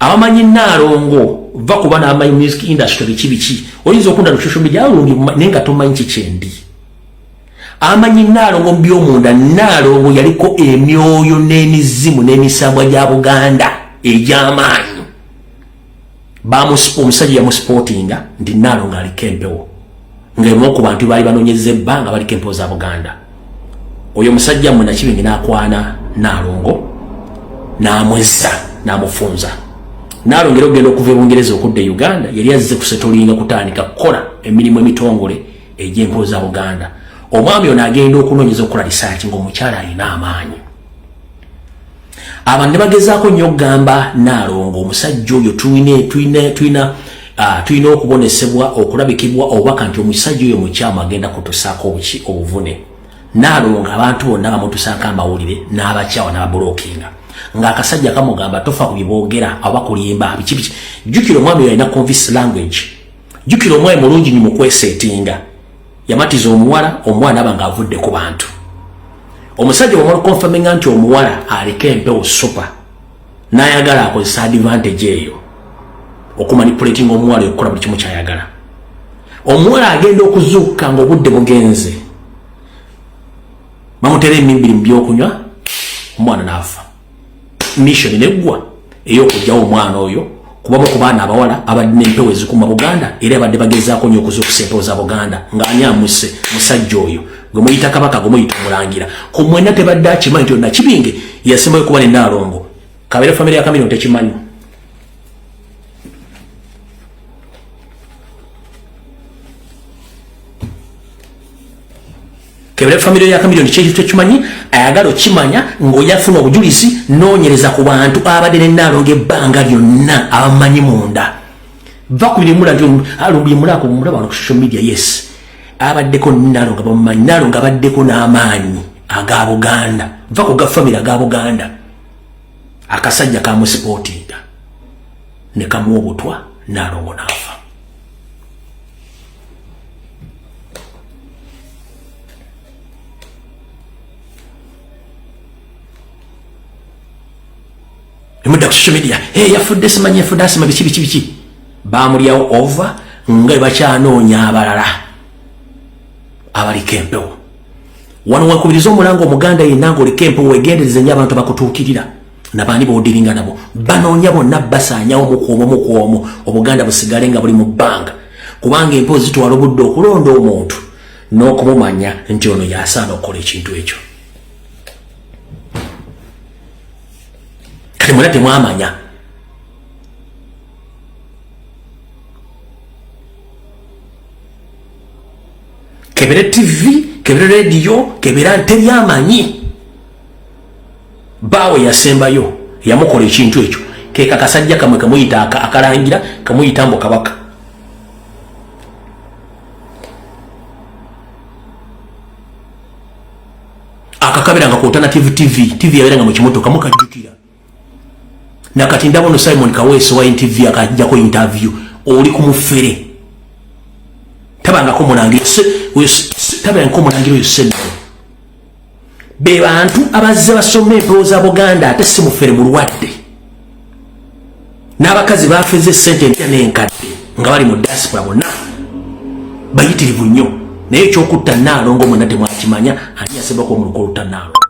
Abamanyi Naalongo, va kuba n'amanyi music industry, biki biki, oyinza okunda ku social media alungi, naye nga tomanyi kikyendi. Amanyi Naalongo mu byomunda, Naalongo yaliko emyoyo n'emizimu n'emisambwa gya Buganda egy'amaanyi. Omusajja yamusupportinga nti Naalongo aliko empewo, ng'emu ku bantu baali banoonyeza ebbanga baliko empewo za Buganda. Oyo omusajja mmwe Nakibinge n'akwana Naalongo, n'amwezza, n'amufunza. Naalongo era okugenda okuva e Bungereza okudda e Uganda, yali azze kusettlinga, kutandika kukola emirimu emitongole egy'empewo za Buganda. Omwami ono agenda okunoonyeza, okukola research, ng'omukyala alina amaanyi. Abantu ne bagezaako nnyo okugamba Naalongo, omusajja oyo tulina okubonesebwa, okulabikibwa obubaka nti omusajja oyo mukyamu, agenda kutusaako obuki, obuvune. Naalongo abantu bonna bamutusaako amawulire n'abakyawa n'abablockinga, ng'akasajja kamugamba, "Tofa ku byeboogera, aba kulimba, biki biki." Jjukira omwami oyo alina convince language. Jjukira omwami mulungi nyi mu kweseetinga. Yamatiza omuwala, omwana aba ng'avudde ku bantu. Omusajja bwamala confirminga nti omuwala aliko empewo super, n'ayagala akozesa advantage eyo okumanipulatinga omuwala, okukola buli kimu kyayagala. Omuwala agenda okuzuukuka ng'obudde bugenze, bamutera emimbiri mu byokunywa, omwana n'afa. Mission neggwa ey'okugyawo omwana oyo kubamu ku baana abawala abadde n'empewo ezikuuma Buganda, era abadde bagezaako nnyo okuzuukusa empewo za Buganda. Ng'ani amuse? Musajja oyo gwe muyita kabaka, gwe muyita omulangira. Ku mwenna tebadde akimanyi nti Nakibinge yasembayo kuba ne Naalongo. Kabeere famire ya Kamiliyoni tekimanyi. Kebere famire ya Kamiliyoni kyekyo tekimanyi. Ayagala okimanya ng'oyafuna obujulizi, noonyereza ku bantu abadde ne Naalongo ebbanga lyonna, abamanyi munda. Va ku birimula nti alumbuye mulako mulaba wano ku social media. Yes, abaddeko Naalongo bamumanyi. Naalongo abaddeko n'amaanyi aga Buganda, va ku ga famire, aga Buganda. Akasajja kamusupportinga ne kamuwa obutwa, Naalongo n'afa. Emudda ku social media, "Hey, yafudde, simanyi yafudde, asima biki biki biki." Bamulyawo over nga bakyanoonya abalala abaliko empewo. Wano wakubiriza omulanga, omuganda yenna ng'oliko empewo, wegendereze nnyo abantu abakutuukirira nabaani boodiringa nabo. Banoonya bonna basaanyawo mukwomu mukwomu, obuganda busigale nga buli mu bbanga, kubanga empewo zitwala obudde okulonda omuntu n'okumumanya nti ono yasaana okukola ekintu ekyo. Kati mwena temwamanya. Kebere TV, kebere radio, kebera, teryamanyi. Baawe yasembayo yamukola ekintu ekyo keka kasajja kamwe kamuyita akalangira, kamuyita mbu kabaka. Akakabiranga ku Alternative TV, TV yabeeranga mu kimotoka, mukajjukira. Nakati ndaba ono Simon Kaweesi wa NTV akajjako interview, oli ku mufere, tabangako mulangira, tabangako mulangira oyo senno. Be bantu abazze basoma empewo za Buganda, ate si mufere, mulwadde. N'abakazi bafeze sente empya n'enkadde nga bali mu diaspora, bonna bayitirivu nnyo. Naye ekyokutta Naalongo mwenna temwakimanya. Ani yasembako omuluka olutta Naalongo?